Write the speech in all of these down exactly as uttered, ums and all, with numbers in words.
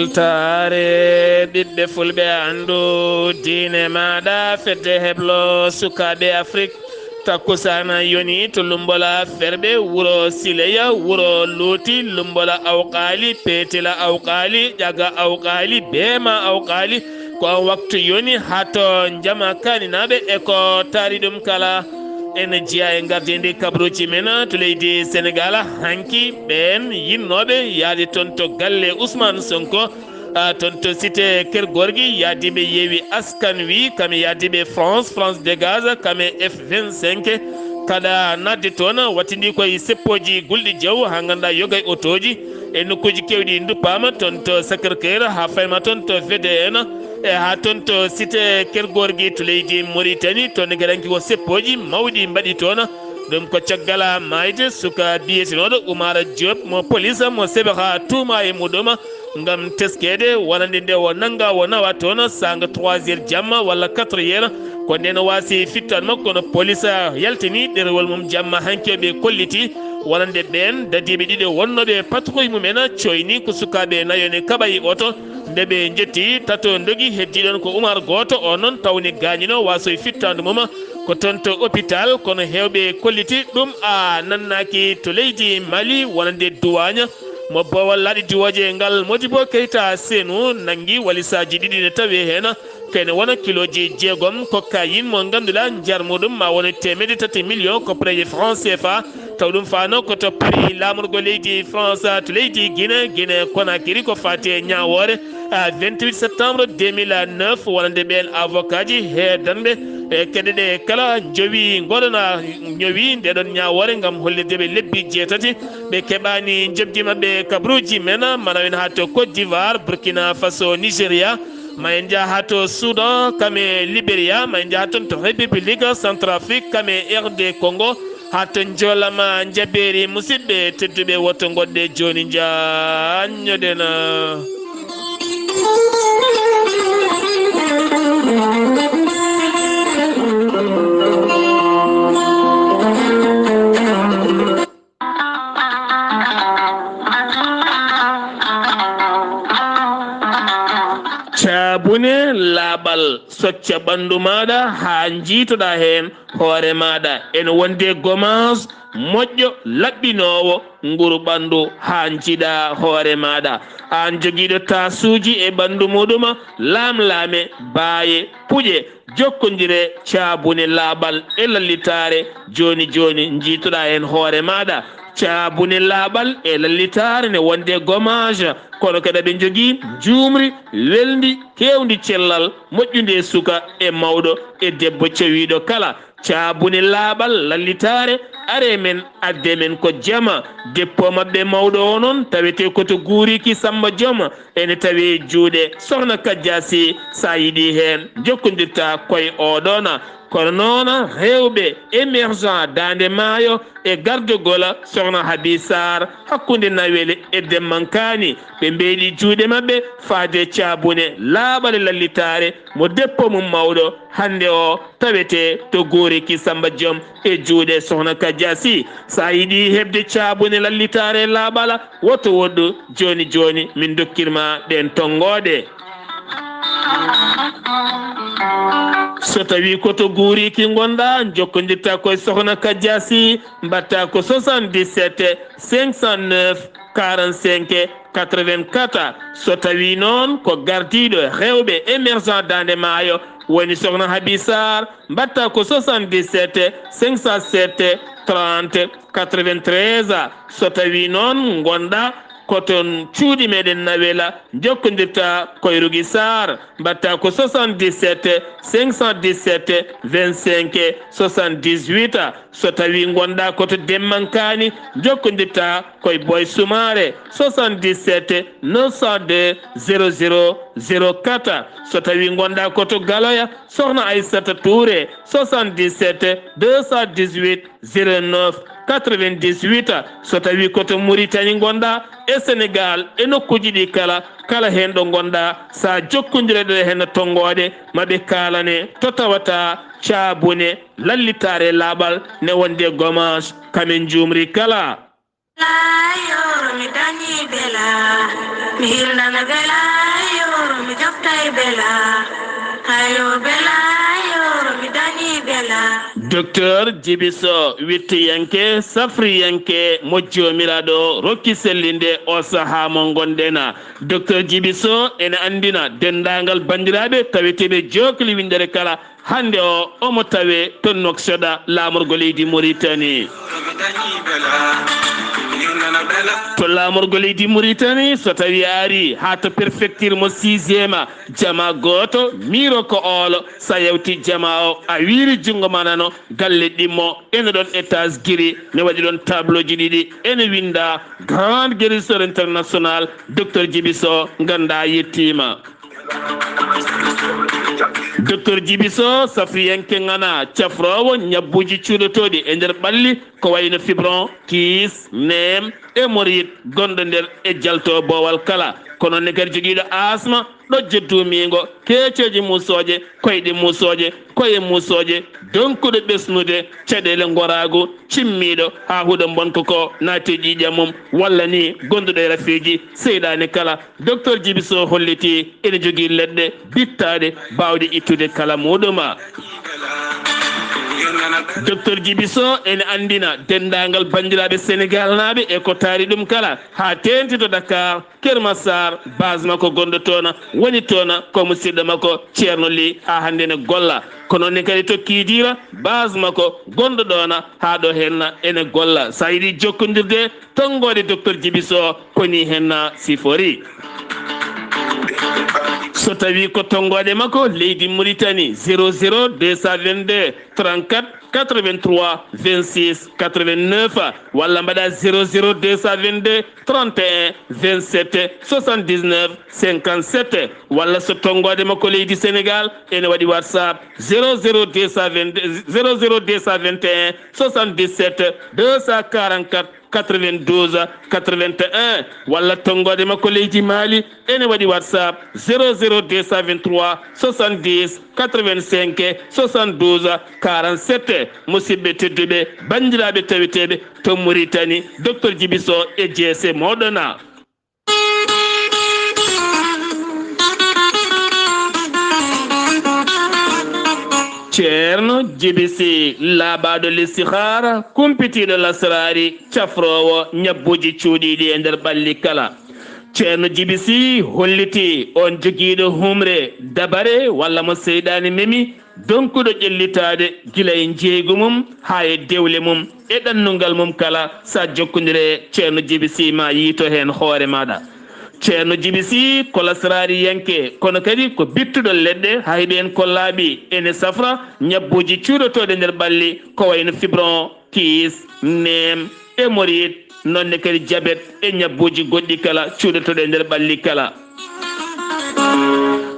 Taare ɓiɓɓe fulɓe, anndu diine maaɗa, fedde heblo sukaaɓe Afrik. Takkusaana yoni to Lummbola Ferɓe, wuro Sileya, wuro Luuti, Lummbola Awqaali, Peetila Awqaali, Ƴaga Awqaali, Beema Awqaali. Ko on waktu yoni haa to Njama Kaaninaaɓe e ko taari ɗum kala. En jeyaa e ngardiindi kabaruuji men to leydi Senegaal. Hanki ɓeen yinnooɓe yahde toon to galle Ousmane Sonko, a, toon to cité Keur Gorgui, yahdiiɓe Yewwi Askan Wi, kam e yahdiiɓe France, France Dégage, kam e F vingt-cinq, kaɗa naatde toon, wattindii ko e seppooji gulɗi jaw, haa ngannduɗaa yoga e otooji. E nokkuuji keewɗi nduppaama, toon to Sacré-Cœur, haa fayma toon to V D N, e haa toon to cité Keur Gorgui to leydi Mauritanie, toon ne kadi hanki ko seppooji mawɗi mbaɗi toon. Ɗum ko caggal maayde suka biyetenooɗo Oumar Diop mo police mo seɓe haa tuuma e muɗum ngam teskeede wonande nde o nannga o nawa toon saanga trois heures jamma walla quatre heures. Ko ndeen o waasi fittaandu makko, kono police yaltini ɗerewol mum jamma hanki o ɓe kolliti wonande ɓeen dadiiɓe ɗiɗo wonnooɓe patrouille mum en coyni ko sukaaɓe nayo ne kaɓa e oto. Nde ɓe njetti, tato ndogi, heddii ɗoon ko Oumar gooto, o noon tawni gaañino, waasoyi fittaandu mum ko toon to hôpital, kono heewɓe kolliti ɗum a nannaaki to leydi Mali, wonande Duwaaña, mo boowal laaɗe diwooje ngal Modibo Keita Senu nanngi walisaaji ɗiɗi ne tawee heen, ko ene wona kilooji jeegom cocaïne mo ngannduɗaa njar muɗum ma wone teemedde tati million koppareeje franc C F A. Taw ɗum faano ko to Paris laamorgo leydi France to leydi Guinée, Guinée Conakry, ko faati e ñaawoore, a, vingt-huit septembre deux mille neuf, wonande ɓeen avocat ji heedanɓe e keɗe ɗe kala njowi ngoɗona ñowi nde ɗon ñaawoore ngam hollirde ɓe lebbi jeetati ɓe keɓaani njoɓdi maɓɓe kabaruuji men, mana en haa to Côte d'Ivoire, Burkina Faso, Nigeria, ma en njaha haa to Soudan, kam e Liberia, ma en njaha toon to République Centrafrique, kam e R D Congo, haa to Njoolama Njabeeri. Musidɓe tedduɓe, woto ngoɗɗe jooni njaanñoɗen. Caabune laaɓal, socca ɓanndu maaɗa haa njiitoɗaa heen hoore maaɗa. Ene wondi e gommage moƴƴo laɓɓinoowo nguru ɓanndu haa njiiɗaa hoore maaɗa. Aan jogiiɗo taasuuji e ɓanndu muɗum, laamlaame, baaye, puƴe, jokkondire caabune laaɓal e lallitaare. Jooni jooni njiitoɗaa heen hoore maaɗa. Caabune laaɓal e lallitaare ne wondi e gommage, kono kadi aɓe njogii njuumri welndi, keewndi cellal, moƴƴundi e suka e mawɗo e debbo cawiiɗo kala. Caabune laaɓal lallitaare, aree men, addee men ko jama. Dépôt maɓɓe mawɗo o noon tawetee ko to Guuriki Samba Joom, ene tawee juuɗe Sohna Kajja Sy. So a yiɗii heen, njokkondirtaa ko e oo ɗoon. Kono noon, heewɓe émergent Daande Maayo e gardogol Sohna Habi Sarr hakkunde Nawel e Demmankaani, ɓe mbeeɗi juuɗe maɓɓe faade caabune laaɓal e lallitaare mo dépôt mum mawɗo hannde o tawetee to Guuriki Samba Joom e juuɗe Sohna Kajja Sy. So a yiɗii heɓde caabune lallitaare laaɓal, woto woɗɗu, jooni jooni min ndokkir ma ɗeen tonngooɗe. So tawii ko to Guuriki ngonɗaa, njokkondirtaa ko e Sohna Kajja Sy, mbaɗtaa ko soixante-dix-sept cinq cent neuf quarante-cinq quatre-vingt-quatre. So tawii noon ko gardiiɗo rewɓe émergent Daande Maayo woni Sohna Habi Sarr, mbaɗtaa ko soixante-dix-sept cinq cent sept trente quatre-vingt-treize. So tawii noon ngonɗaa ko toon cuuɗi meɗen Nawela, njokkondirtaa ko e Rougui Sarr, mbaɗtaa ko soixante-dix-sept cinq cent dix-sept vingt-cinq soixante-dix-huit. So tawii ngonɗaa ko to Demmankaani, njokkondirtaa ko e Boy Soumaré, soixante-dix-sept neuf cent deux zéro zéro zéro quatre. So tawii ngonɗaa ko to Galoya, Sohna Aissata Touré, soixante-dix-sept deux cent dix-huit zéro neuf quatre-vingt-dix-huit. So tawii ko to Mauritanie ngonɗaa, e Sénégal, e nokkuuji ɗi kala, kala heen ɗo ngonɗaa, so a jokkondirat e heen tonngooɗe, ma ɓe kaalane to tawata caabune lallitaare laaɓal ne wondi e gommage. Kam en njuumri kala. Laayoro mi dañi bela. Mi hirnana bela, yoro mi joftay bela. Hayo bela, yoro mi dañi bela. Docteur Jibiso, wittiyanke, safriyanke, mo joomiraaɗo rokki sellinde o sahaa mo ngonɗen. Docteur Jibiso ene anndina denndaangal banndiraaɓe taweteeɓe jookli winndere kala, hannde o omo tawe to Nouakchott, laamorgo leydi Mauritanie. To laamorgo leydi Mauritanie, so tawi a ari haa to prefecture mo sixième, jama gooto, miiro ko oolo, sa yawti jama o, a wiiri junngo ma nano, galle ɗimmo, ene ɗon étage giri, ne waɗi ɗon tableau ji ɗiɗi, ene winnda Grand Guérisseur International, Docteur Jibiso, ngannda yettiima. Docteur Jibiso, safriyanke ŋana, cafroowo ñabbuuji cuuɗotooɗi e nder ɓalli, ko wayno fibron, kiis, neem, hémorroïde, gonɗo nder e jalto boowal kala. Kono ne kadi jogiiɗo asma, ɗojjo duumiingo, keecooje muusooje, koyɗe muusooje, koye muusooje, donkuɗo ɓesnude, caɗeele ngoraagu, cimmiiɗo, haa huɗo mbonko ko naati e ƴiiƴam mum, walla ni gonɗuɗo e rafeeji, seyɗaane kala. Docteur Jibiso holliti ene jogii leɗɗe bittaaɗe baawɗe ittude kala muuɗum. Docteur Jibiso ene anndina denndaangal banndiraaɓe Senegaalnaaɓe e ko taari ɗum kala, haa teeŋti to Dakar, Kër Massar, base makko gonɗo toon, woni toon ko musidɗo makko Ceerno Ly, haa hannde ene golla. Kono ne kadi to Kidira, base makko gonɗo ɗoon, haa ɗo heen ene golla. So a yiɗi jokkondirde tonngoode Docteur Jibiso, ko nii heen sifori. So tawi ko tonngoode makko leydi Mauritanie, zéro zéro deux cent vingt-deux trente-quatre quatre-vingt-trois vingt-six quatre-vingt-neuf, walla mbaɗa zéro zéro deux cent vingt-deux trente et un vingt-sept soixante-dix-neuf cinquante-sept, walla so tonngoode makko leydi Sénégal, ene waɗi WhatsApp zéro zéro deux cent vingt, zéro zéro deux cent vingt et un soixante-dix-sept deux cent quarante-quatre quatre-vingt-douze quatre-vingt-un, walla tonngoode makko leydi Mali, ene waɗi WhatsApp zéro zéro deux cent vingt-trois soixante-dix quatre-vingt-cinq soixante-douze quarante-sept. Musidɓe tedduɓe, banndiraaɓe taweteeɓe to Mauritanie, Docteur Jibiso e jeese mooɗon. Ceerno Jibiso, laaɓaaɗo listihaara, kumpitiiɗo lasraari, cafroowo ñabbuuji cuuɗiiɗi e nder ɓalli kala. Ceerno Jibiso holliti on jogiiɗo humre, dabare, walla mo seyɗaane memi, donkuɗo ƴellitaade gila e njeeygu mum haa e dewle mum e ɗannungal mum kala. Sa jokkondire e Ceerno Jibiso, ma yiito heen hoore maaɗa. Ceerno Jibiso ko lasraariyanke, kono kadi ko bittuɗo leɗɗe, hay ɓeen ko laaɓi, ene safra ñabbuuji cuuɗotooɗi nder ɓalli, ko wayno fibron, kiis, neem, hémorroïde, noon ne kadi jabet e ñabbuuji goɗɗi kala cuuɗotooɗi e nder ɓalli kala.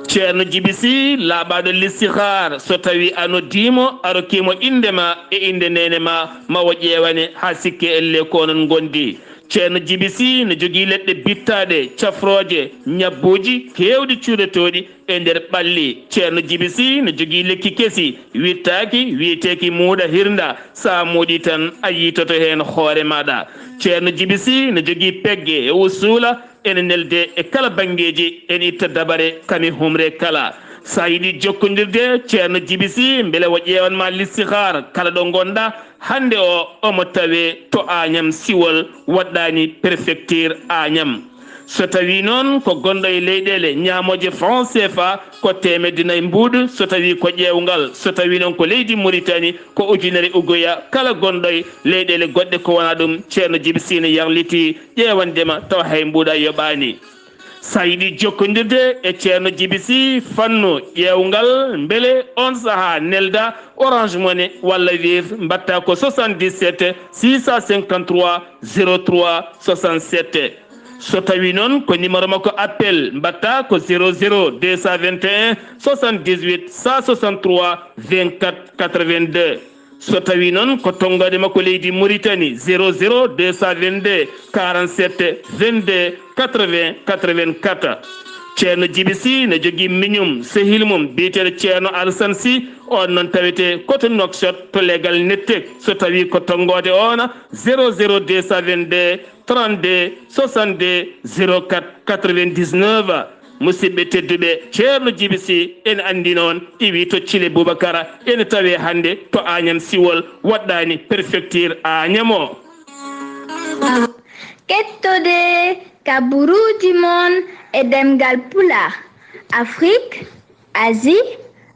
Ceerno Jibiso, laaɓaaɗo listihaar, so tawi a noddiimo, a rokkiimo innde ma e innde neene ma, ma o ƴeewane haa sikke ellee ko onon ngondi. Ceerno Jibiso no jogii leɗɗe bittaaɗe, cafrooje, ñabbuuji keewɗi cuuɗotooɗi e nder ɓalli. Ceerno Jibiso no jogii lekki kesi, wittaaki, wiyeteeki muuɗa hirnda. Sa muuɗi tan, a yiitoto heen hoore maaɗa. Ceerno Jibiso no jogii pegge e usuula, ene nelde e kala banngeeji, ene itta dabare kami humre kala. Sa yiɗi jokkondirde Ceerno Jibiso, mbele o ƴeewan ma listihaar kala ɗo ngonɗa, hannde o omo tawe to Añam Siwol, waɗɗaani prefecture Añam. So tawi noon ko gonɗo e leyɗeele ñaamooje franc C F A, ko teemedde nayi mbuuɗu, so tawi ko ƴeewngal, so tawi noon ko leydi Mauritanie, ko ujunere ugoya. Kala gonɗo e leyɗeele goɗɗe ko wona ɗum, Ceerno Jibiso ne yarliti ƴeewandema tawa hay mbuuɗa yoɓaani. Sa yiɗi jokkondirde e Ceerno Jibiso fannu ƴeewngal, mbele on sahaa nelda Orange Money walla Wave, mbaɗta ko soixante-dix-sept six cent cinquante-trois zéro trois soixante-sept. So tawi noon ko numéro makko appel, mbaɗta ko zéro zéro deux cent vingt et un soixante-dix-huit cent soixante-trois vingt-quatre quatre-vingt-deux. So tawi noon ko tonngoode makko leydi Mauritanie, zéro zéro deux cent vingt-deux quarante-sept vingt-deux quatre-vingts quatre-vingt-quatre. Ceerno Jibiso ne jogii miñum, sehil mum biyeteeɗo Ceerno Alassane Sy, On noon tawete ko to Nouakchott, to leegal Nettek. So tawi ko tonngoode, on zéro zéro deux cent vingt-deux trente-deux soixante-deux zéro quatre quatre-vingt-dix-neuf. Musidɓe tedduɓe, Ceerno Jibi Si ene anndi noon, iwi to Cile Bubakara, ene tawe hannde to Agnam Siwol, waɗɗaani préfecture Agnam o. Kettode kaburuuji mon e ɗemngal Pulaar, Afrik, Asie,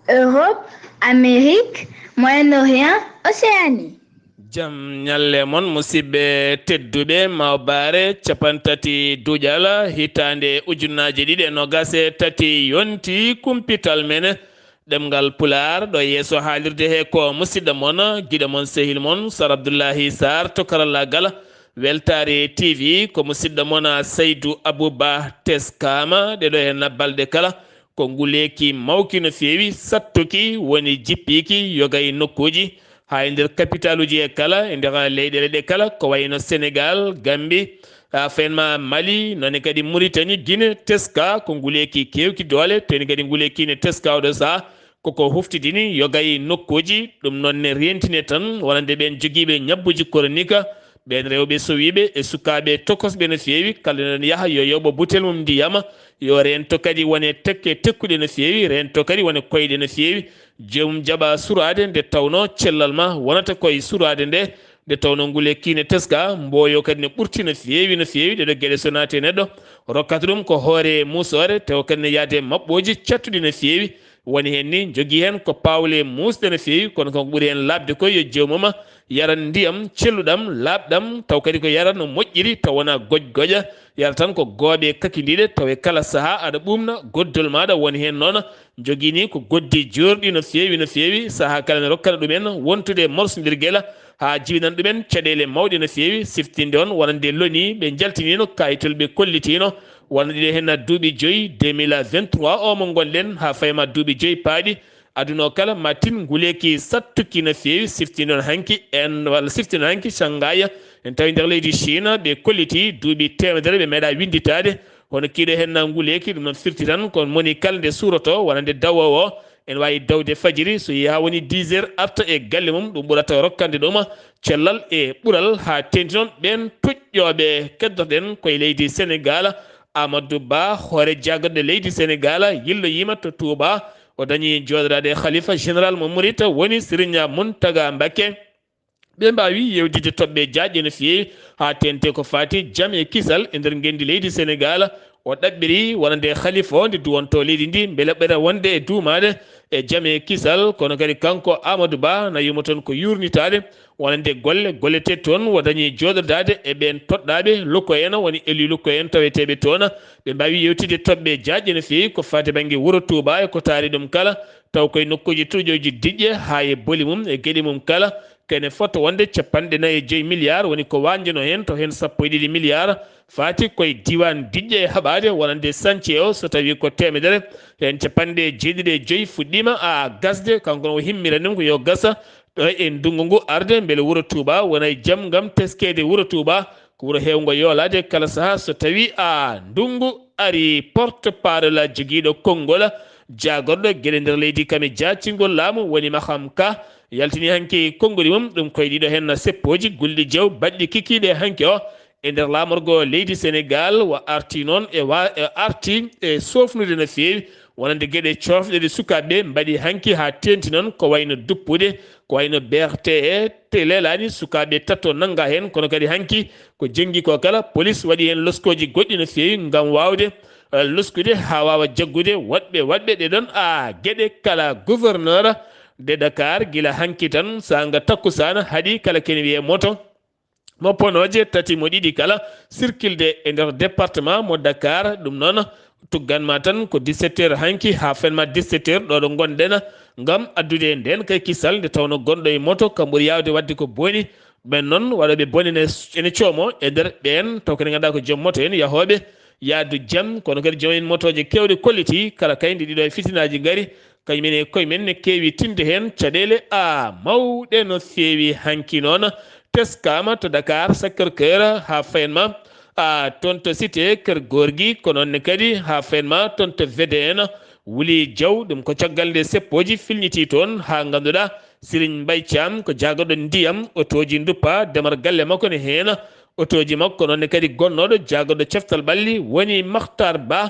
Europe, Amérique, Moyen-Orient, Océanie. Jam ñalle mon, musidɓe tedduɓe, mawbaare cappanɗe tati duƴal hitaande ujunnaaje ɗiɗi e noogaas e tati yonti kumpital men ɗemngal Pulaar. Ɗo yeeso haalirde he ko musidɗo mon, giɗo mon, sehil mon, Sar Abdullahi Sar to karallaagal Weltaare T V, ko musidɗo mon Saydu Abuba teskama ɗeɗo hen balɗe kala. Ko nguleeki mawki no feewi, sattuki, woni jippiiki yoga e nokkuuji, haa e nder kapitaaluuji e kala, e nder leyɗeele ɗe kala, ko wayno Senegal, Gambi, a, fenma Mali, noon kadi Muritani, Gine, teska, ko nguleeki keewki doole, teni kadi nguleeki ne teska oɗo saha, koko huftidini yoga e nokkuuji, ɗum noon ne rentine tan, wonande ɓeen jogiiɓe ñabbuuji koronika, ɓeen rewɓe sowiiɓe e sukaaɓe tokosɓe no feewi, kala ene yaha yo yoɓo butel mum ndiyam, yo rento kadi wone tekke tekkuɗe no feewi, rento kadi wone koyɗe no feewi. Joomum jaɓa suraade nde tawnoo cellal ma wonata ko e suraade nde, nde tawnoo nguleeki ne teska, mbooyo kadi ne ɓurti no feewi, no feewi. Ɗeɗo geɗe so naati e neɗɗo, rokkata ɗum ko hoore muusoore, tawa kadi ne yaade maɓɓooji cattuɗi no feewi. Woni heen ni, jogii heen ko paawle muusɗe no feewi, kono ko ɓuri heen laaɓde ko yo joomum yara ndiyam celluɗam, laaɓɗam, taw kadi ko yara no moƴƴiri, taw wonaa goj-goƴa, yara tan ko gooɓe kakindiiɗe, taw e kala sahaa aɗa ɓuuɓna goddol maaɗa. Woni heen noon, jogii ni ko goddi joorɗi no feewi, no feewi, sahaa kala ne rokkana ɗum en wontude e morsondirgel haa jibinana ɗum en caɗeele mawɗe no feewi, siftinde on wonande loni ɓe njaltiniino kaayitol ɓe kollitiino, wonande ɗe heen duuɓi joyi, deux mille vingt-trois o mo ngonɗen, haa fayma duuɓi joyi paaɗi, aduna o kala ma tin nguleeki sattuki no feewi, siftinde on hanki en, walla siftinde on hanki Shanghai, en tawi nder leydi Chine, ɓe kolliti duuɓi teemedere ɓe meeɗa winnditaade, hono kiiɗo heen na nguleeki, ɗum noon firti tan ko moni kala nde suuroto, wonande dawoowo o, ene waawi dawde fajiri, so yehi haa woni dix heures, arta e galle mum, ɗum ɓurata rokkande ɗum cellal e ɓural, haa teeŋti noon ɓeen tuƴƴooɓe keddoto-ɗen ko e leydi Senegal. Amadou Ba, hoore jaagorɗe leydi Senegal, yilloyiima to Touba, o dañi jooɗoraade e Khalifa Général mo Murit, woni Serigne Mountaga Mbacké. Ɓe mbaawi yeewtidde toɓɓe jaajɗe no feewi haa teeŋti ko faati jam e kisal e nder ngenndi leydi Senegal. O ɗaɓɓiri wonande Khalifa o nde duwantoo leydi ndi mbele ɓeyda wonde e duumaade e jam e kisal, kono kadi kanko Amadou Ba na yuuma toon ko yuurnitaade wonande golle golleteeɗe toon, o dañi jooɗodaade e ɓeen toɗɗaaɓe lukko en, woni élu lukko en taweteeɓe toon. Ɓe mbaawi yeewtidde toɓɓe jaajɗe no feewi ko faati bannge wuro Touba e ko taari ɗum kala, taw koye nokkuuji toƴooji diƴƴe haa e boli mum e geɗe mum kala. Kene fota wonde capanɗe nayi e joyi milliards, woni ko waanjano heen, taw heen sappo e ɗiɗi milliards faati koye diiwaan diƴƴe e haɓaade, wonande sance o, so tawi ko teemedere, heen capanɗe jeeɗiɗi e joyi fuɗɗiima a gasde, kanko o himmirani ɗum ko yo gasa ɗo e ndunngu ngu arde, mbele wuro Touba wona e jam ngam teskeede wuro Touba, ko wuro heewngo yoolaade kala sahaa so tawi a ndunngu ari. Porte-parole jogiiɗo konngol jaagorɗo geɗe nder leydi kam e jaacingol laamu woni Maham Ka, yaltini hanki konngoli mum, ɗum koye ɗiɗo heen seppooji gulɗi jeew baɗɗi kikiiɗe hanki o e nder laamorgo leydi Senegal. Wa arti noon e wa-, e arti e soofnude no feewi wonande geɗe coofɗe ɗe sukaaɓe mbaɗi hanki haa teeŋti noon ko wayno duppude, ko wayno B R T E, te leelaani sukaaɓe tato nannga heen, kono kadi hanki ko jenngi ko kala, polis waɗi heen loskooji goɗɗi no feewi ngam waawde, eh, loskude haa waawa jaggude woɗɓe, waɗɓe ɗe ɗoon, a, geɗe kala. Gouverneur de Dakar, gila hanki tan, saanga takkusaan, haɗi kala kene wiyee moto, mo ponooje tati mo ɗiɗi kala, sirkilde e nder département mo Dakar. Ɗum noon, tuggan ma tan ko dix-sept heures hanki haa fenma dix-sept heures ɗo ɗo ngonɗen, ngam addude ndeen kay kisal, nde tawno gonɗo e moto kam ɓuri yaawde waɗde ko boni. Ɓen noon waɗooɓe bone ne, ene coomo e nder ɓeen, taw ko ene ngannduɗaa ko joom moto en yahooɓe yaadu jam, kono kadi joom en motooje keewɗe kolliti kala kay nde ɗiɗo e fitinaaji ngari, kañum en e koye men ne keewi tinde heen caɗeele a mawɗe no feewi. Hanki noon teskaama to Dakar Sacré-Cœur haa fayen ma a toon to cité Kër Gorgui, ko noon ne kadi haa fayen ma toon to V D N, Wuli Jaw, ɗum ko caggal nde seppooji filñitii toon, haa ngannduɗaa Siriñ Mbay Caam ko jaagorɗo ndiyam, otooji nduppa, demal galle makko ne heen, otooji makko, noon ne kadi gonnooɗo jaagorɗo ceftal ɓalli woni Maktar Ba,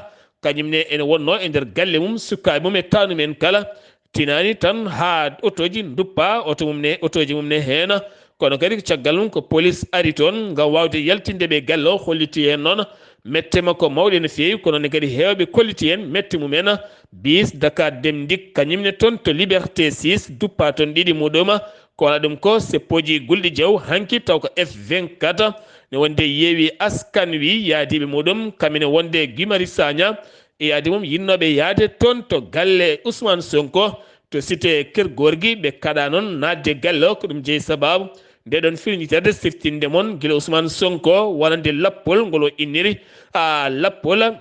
kañum ne ene wonnoo e nder galle mum, sukaaɓe mum e taanum en kala. Tinaani tan haa otooji nduppa, oto mum ne, otooji mum ne heen. Kono kadi ko caggal mum ko polis ari toon ngam waawde yaltinde ɓe galle o, holliti heen noon mette makko mawɗe no feewi, kono ne kadi heewɓe kolliti heen mette mumen. Bis Dakar Dem Dikk kañum ne toon to Liberté six duppa toon ɗiɗi muɗum. Ko wona ɗum ko seppooji Gulɗi Jaw hanki taw ko F vingt-quatre ne wonde yeewi askan wi yaadiiɓe muɗum, kamine wonde Guy Marius Sagna e yaade mum yinnooɓe yaade toon to galle Ousmane Sonko to cité Keur Gorgui, ɓe kaɗa noon naatde galle o. Ko ɗum jeyi sababu nde ɗon filñiterde siftinde mon gila Ousmane Sonko wonande lappol ngol o inniri a lappol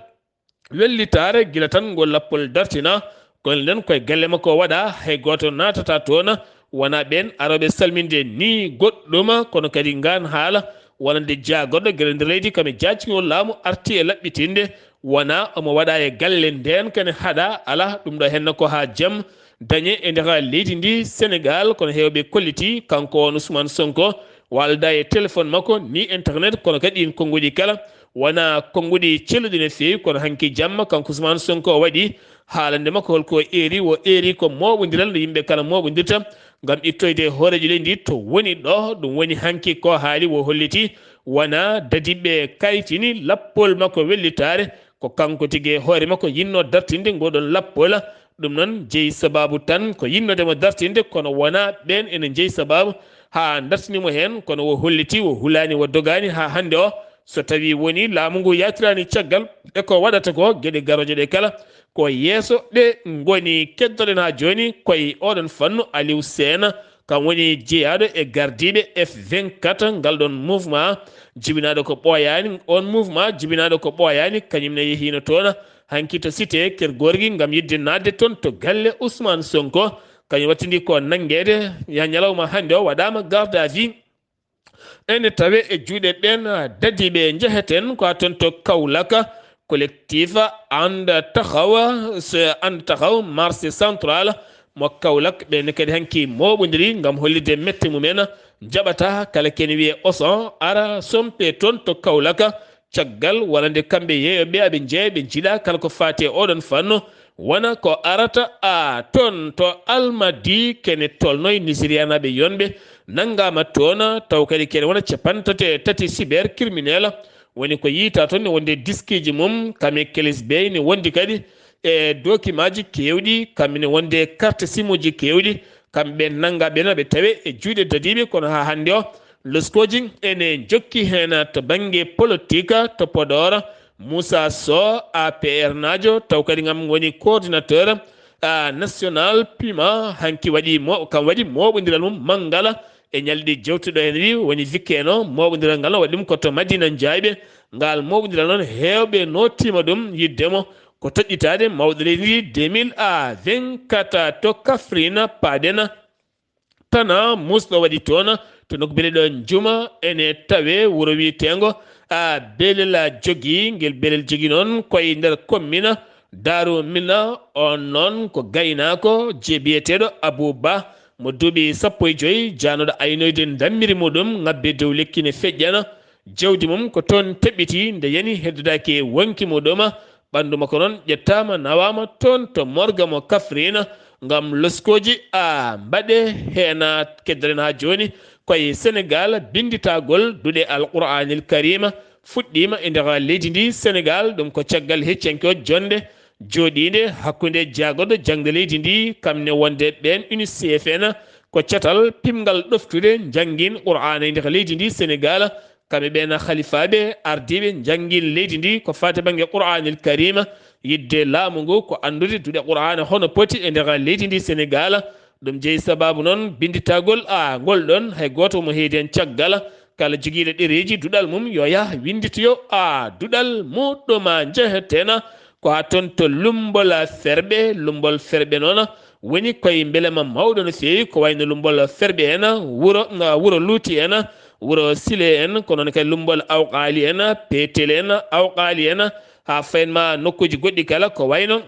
wellitaare. Gila tan ngol lappol dartina, kono nden koye galle makko waɗa, hay gooto naatata toon wona ɓeen arooɓe salminde ni goɗɗum, kono kadi ngaan haala wonande jaagorɗo gila nder leydi kam e jaacingol laamu arti e laɓɓitinde, wona omo waɗa e galle ndeen kene haɗa. Ala ɗum ɗo henna ko haa jam dañe e nder leydi ndi Senegal, kono heewɓe kolliti kanko on Ousmane Sonko walda e téléphone makko ni internet, kono kadi ɗin konnguɗi kala wona konnguɗi celluɗi no feewi. Kono hanki jamma kanko Ousmane Sonko o waɗi haalande makko holko eeri, o eeri ko mooɓondiral no yimɓe kala mooɓondirta ngam ittoyde hooreejo leydi ndi to woni ɗo. Ɗum woni hanki ko haali o holliti wona dadiɓe kayitini lappol makko wellitaare. Ko kanko tigi e hoore makko yinno dartinde ngoɗon lappol. Ɗum noon jeyi sababu tan ko yinnoode mo dartinde, kono wona ɓeen ene jeyi sababu haa dartini mo heen, kono o holliti o hulaani, o dogaani haa hannde o. So tawi woni laamu ngu yaatirani caggal e ko waɗata ko, geɗe garooje ɗe kala ko yeeso ɗe ngoni. Keddoɗen haa jooni koye oɗon fannu Aliou Sena, kam woni jeyaaɗo e gardiiɓe F vingt-quatre, ngal ɗon mouvement jibinaaɗo ko ɓooyaani. On mouvement jibinaaɗo ko ɓooyaani, kañum ne yehiino toon hanki to cité Keur Gorgui ngam yiɗde naatde toon to galle Ousmane Sonko. Kañum wattindi ko nanngeede ya ñalawma hannde o waɗaama garde à vue. Ene tawe e juuɗe ɓeen dadiiɓe. Njeheten ko haa toon to Kaolack. Collectif And Taxaw, so And Taxaw marché central mo Kaolack, ɓeen kadi hanki mooɓondiri ngam hollitde mette mumen. Njaɓata kala kene wiyee Auchan ara sompe toon to Kaolack. Caggal wonande kamɓe yeeyooɓe aɓe njeeya ɓe njiɗa kala ko faati e oɗon fannu, wona ko arata a toon to Almadi kene tolnoy Nigérianaaɓe yonɓe nanngaama toon, taw kadi kene wona capanɗe tati e tati cybercriminel. Woni ko yiyta toon ne wonde diskiji mum, kame kelis bey ne wondi kadi e dokimaji keewɗi, kamɓe ne wonde carte simuji keewɗi. Kamɓe nanngaɓe no ɓe tawe e juuɗe dadiiɓe, kono haa hannde o loskooji ene njokki heen. To bannge politique to Podor, Moussa Sow, A P R naajo, taw kadi ngam woni coordinateur, a, national Pima, hanki waɗi mo-, kam waɗi mooɓondiral mum manngal e ñalɗi jewtuɗo heen wi woni wikke no mooɓondiral ngal no waɗi ɗum ko to Madina Njayɓe. Ngal mooɓondiral noon heewɓe nootiima ɗum yiɗde mo ko toɗɗitaade mawɗo leydi ndi deux mille vingt-quatre to Kaffrine, paaɗen Tana muusɗo waɗi toon to nokku biyeteeɗo Njuma, ene tawe wuro wiyeteengo, a, Belel Jogi. Ngel Belel Jogi noon ko e nder commune Daaru Mina. On noon ko gaynaako je biyeteeɗo Abuu Ba, mo duuɓi sappo e joy, jaanooɗo aynoyde ndammiri muɗum ŋabbe dow lekki ne feƴƴana. Jawdi mum ko toon teɓɓiti, nde yani heddodaaki e wonki muɗum. Ɓanndu makko noon ƴettaama, nawaama toon to morgue mo Kaffrine ngam loskooji, a, mbaɗe heen. Keddoɗen haa jooni koye Senegal, binnditagol duɗe Alqur'aanil Kariima fuɗɗiima e nder leydi ndi Senegal. Ɗum ko caggal heccanke o jonnde jooɗiinde hakkunde jaagorɗo jaŋde leydi ndi, kam ne wonde ɓeen UNICEF en, ko catal pimngal ɗoftude njanngin Qur'aana e nder leydi ndi Senegal. Kamɓe ɓeen halifaaɓe ardiiɓe njanngin leydi ndi ko faati bannge Qur'aanil Kariima, yiɗde laamu ngu ko anndude duɗe Qur'aana hono poti e nder leydi ndi Senegal. Ɗum jeyi sababu noon binnditagol, a, ngol ɗon, hay gooto mo heedi heen caggal. Kala jogiiɗo ɗereeji duɗal mum yo yah winnditoyo, a, duɗal muɗum. Njeheten ko haa toon to Lummbol Ferɓe. Lummbol Ferɓe noon woni koye mbelema mawɗo no feewi, ko wayno Lummbol Ferɓe en, wuro, wuro Luuti en, wuro Sile en, ko noon kadi Lummbol Awqaali en, Peetel en, Awqaali en, haa fayin ma nokkuuji goɗɗi kala, ko wayno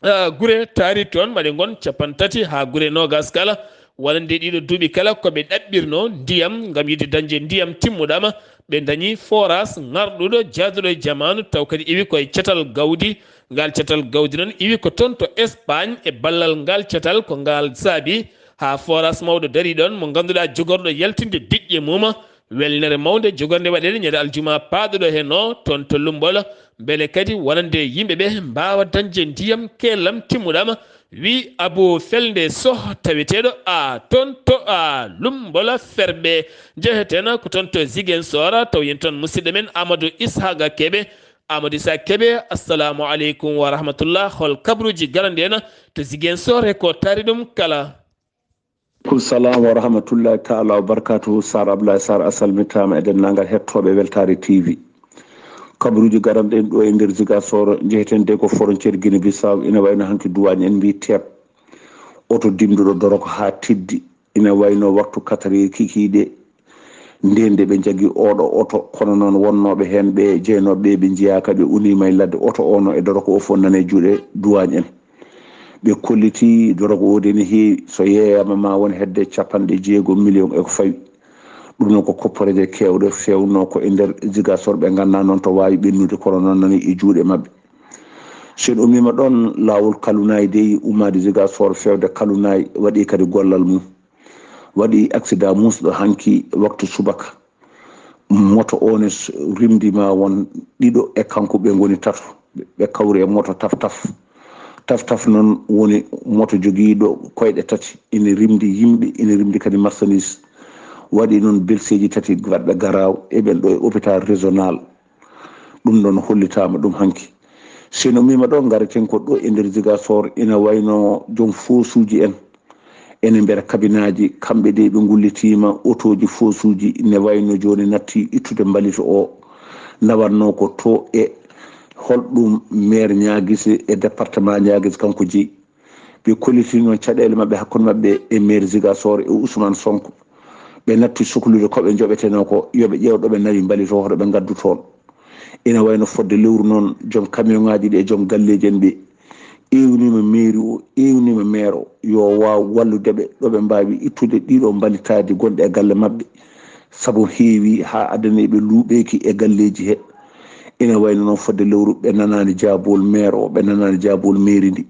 gure taari toon maɗe ngon capanɗe tati haa gure noogas kala. Wonande ɗiɗo duuɓi kala ko ɓe ɗaɓɓirno ndiyam ngam yiɗde dañde ndiyam timmuɗama. Ɓe dañi forage ŋarɗuɗo jaaduɗo e jamaanu, taw kadi iwi koye catal gawdi. Ngal catal gawdi noon iwi ko toon to Espagne. E ballal ngal catal ko ngal saabi haa forage mawɗo dari ɗoon, mo ngannduɗaa jogorɗo yaltinde diƴƴe mum. Welnere mawnde jogornde waɗeede ñande aljuma paaɗuɗo heen o toon to Lumbol, mbele kadi wonande yimɓe ɓe mbaawa dañde ndiyam keelam timmuɗam, wi Abu Felde Soh, taweteeɗo a toon to a Lumbol Ferɓe. Njeheten ko toon to Ziguinchor, taw yen toon musidɗo men Amadou Ishaqa Kebe. Amadou Ishaqa Kebe, assalamu aleykum wa rahmatullah. Hol kabaruuji garanɗi en to Ziguinchor e ko taari ɗum kala? Aleykum salam wa rahmatullahi taala wa barakatuhu. Sar Abdoulaye Sar, a salmitaama e denndaangal hettooɓe Weltaare T V. Kabaruuji garanɗi en ɗo e nder Ziguinchor, njeheten de ko frontière Guinée Bissau, ina wayno hanki duwaañ en mbii teep. Oto dimduɗo dorog haa teddi, ina wayno waktu quatre heures kikiiɗe. Ndeen nde ɓe njagi ooɗo oto, kono noon wonnooɓe heen ɓe jeynooɓe ɓe, ɓe njiyaaka, ɓe uniima e ladde. Oto o no e dorog o fof nana e juuɗe duwaañ en. Ɓe kolliti dorog o de ne heewi, so yeeyaama ma won hedde capanɗe jeego million e ko fawi. Ɗum noon ko kopporeeje keewɗe feewno ko e nder Ziguinchor, ɓe nganndaa noon to waawi ɓennude, kono noon nani e juuɗe maɓɓe. So en ummiima ɗoon, laawol Kalunaay dey, ummaade Ziguinchor feewde Kalunaay, waɗi kadi gollal mum. Waɗi accident muusɗo hanki waktu subaka. Moto o ne s-, rimdi ma won ɗiɗo e kanko, ɓe ngoni tato. Ɓe kawri e moto taf taf. Taf taf noon woni moto jogiiɗo koyɗe tati. Ina rimdi yimɓe, ina rimdi kadi marchandise. Waɗi noon belseeji tati baɗɓe garaaw, e ɓen ɗo e hôpital régional. Ɗum ɗon hollitaama ɗum hanki. Si en ummiima ɗo, ngareten ko ɗo e nder Ziguinchor, ina wayno joom foosuuji en. Ene mbiyata kabinaaji, kamɓe de ɓe ngullitiima otooji foosuuji, ne wayno jooni natti ittude mbalit o. Nawatnoo ko to e holɗum maire Niaguis e département Niaguis kanko jeyi. Ɓe kolliti noon caɗeele maɓɓe hakkunde maɓɓe e maire Ziguinchor e Ousmane Sonko. Ɓe natti soklude ko ɓe njoɓetenoo ko, yo ɓe ƴeew ɗo ɓe nawi mbalit o, hoto ɓe ngaddu toon. Ina wayno fodde lewru noon, joom camion ŋaaji ɗi e joom galleeji en ɓe ewniima mairie o, ewniima maire o, yo waaw wallude ɓe ɗo ɓe mbaawi ittude ɗiɗo mbalitaaji gonɗi e galle maɓɓe. Sabu heewi haa addani ɓe luuɓeeki e galleeji he. Ina wayno noon fodde lewru ɓe nanaani jaabol maire o, ɓe nanaani jaabol mairie ndi.